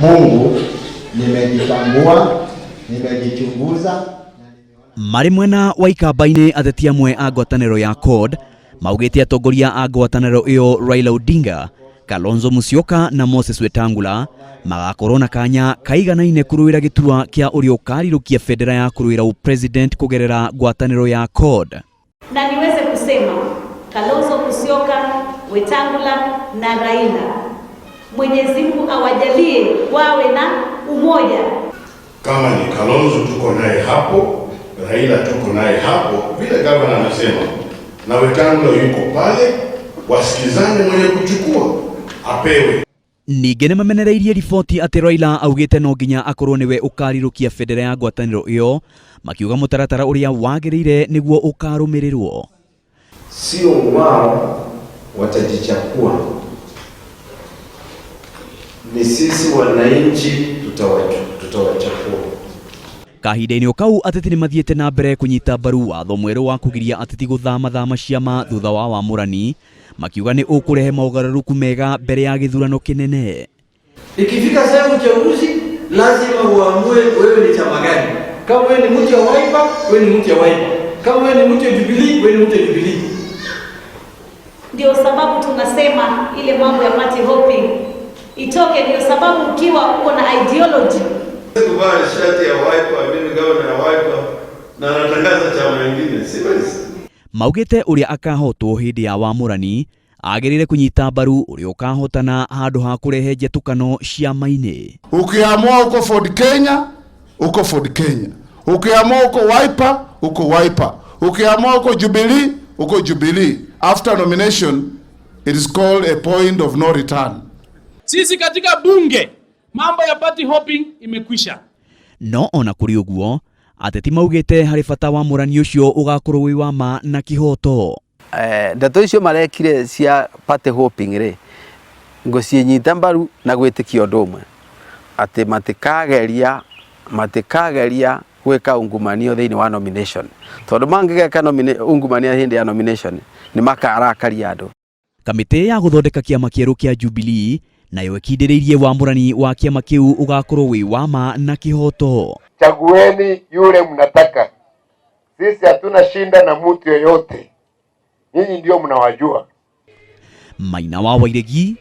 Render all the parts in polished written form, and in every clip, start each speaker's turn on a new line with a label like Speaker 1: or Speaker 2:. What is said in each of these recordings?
Speaker 1: Mungu, nimejitambua, nimejichunguza.
Speaker 2: Marĩ mwena wa Ikamba-inĩ, ateti amwe a ngwatanĩro ya CORD maugĩte atongoria a ngwatanĩro ĩyo Raila Odinga, Kalonzo Musyoka na Moses Wetangula magakorwo na kanya kaiganaine kũrũĩra gĩturwa kĩa ũrĩa ũkarirũkia bendera ya kũrũĩra ũpresident kũgerera ngwatanĩro ya CORD.
Speaker 3: Na niweze kusema Kalonzo Musyoka, Wetangula na Raila, Mwenyezi Mungu awajalie wawe na umoja.
Speaker 4: Kama ni Kalonzo tuko naye hapo, Raila tuko naye hapo, vile gavana anasema, na Wetangula yuko pale, wasikizane, mwenye kuchukua apewe.
Speaker 2: Ningĩ nĩ mamenereirie riboti atĩ Raila augĩte no nginya akorwo nĩwe ũkarirũkia bendera ya ngwatanĩro ĩyo, makiuga mũtaratara ũrĩa wagĩrĩire nĩguo ũkarũmĩrĩrwo.
Speaker 5: Sio wao watajichakua, ni sisi wananchi tutawachakua.
Speaker 2: Kahinda-inĩ o kau, ateti nĩ mathiĩte na mbere kũnyita mbaru watho mwerũ wa kũgiria ateti gũthamathama ciama thutha wa wamũrani, makiuga nĩ ũkũrehe mogarũrũku mega mbere ya gĩthurano kĩnene.
Speaker 6: Ikifika sasa uchaguzi, lazima uamue wewe ni chama gani. Kama wewe ni mtu wa Wiper, wewe ni mtu wa Wiper. Kama wewe ni mtu wa Jubilee, wewe ni mtu wa Jubilee.
Speaker 3: Ndio sababu tunasema ile mambo ya party hopping itoke. Ndio sababu ukiwa uko na ideology
Speaker 7: Kuvaa shati ya Wiper, mimi gavana ya Wiper na anatangaza chama kingine, siwezi.
Speaker 2: Maugĩte ũrĩa akahotwo hĩndĩ ya wamũrani agĩrĩire kũnyita mbaru ũrĩa ũkahotana handũ ha kũrehe njetũkano ciama-inĩ.
Speaker 8: Ukiamua uko Ford Kenya, uko Ford Kenya. Ukiamua uko Wiper, uko Wiper. Ukiamua uko Jubilee, uko Jubilee. After nomination, it is called a point of no return.
Speaker 9: Sisi katika bunge mambo ya party hopping imekwisha.
Speaker 2: No ona kũrĩ ũguo, ateti maugĩte harĩ bata wamũrani ũcio ũgakorwo wĩ wa ma na kĩhoto.
Speaker 5: Ndeto icio marekire cia party hopping rĩ, ngũcinyita mbaru na gwĩtĩkia ũndũ ũmwe atĩ matikageria gwĩka ungumania thĩinĩ wa nomination, tondũ mangĩgeka ungumania hĩndĩ ya nomination nĩ makarakaria andũ.
Speaker 2: Kamĩtĩ ya gũthondeka kĩama kĩerũ kĩa Jubilee nayo ĩkindĩrĩirie wamũrani wa kĩama kĩu ũgakorwo wĩ wa ma na kĩhoto.
Speaker 10: Chagueni yule mnataka. Sisi hatuna shinda na mtu yoyote, nyinyi ndio mnawajua.
Speaker 2: Maina wa Wairegi,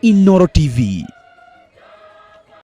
Speaker 2: Inoro TV.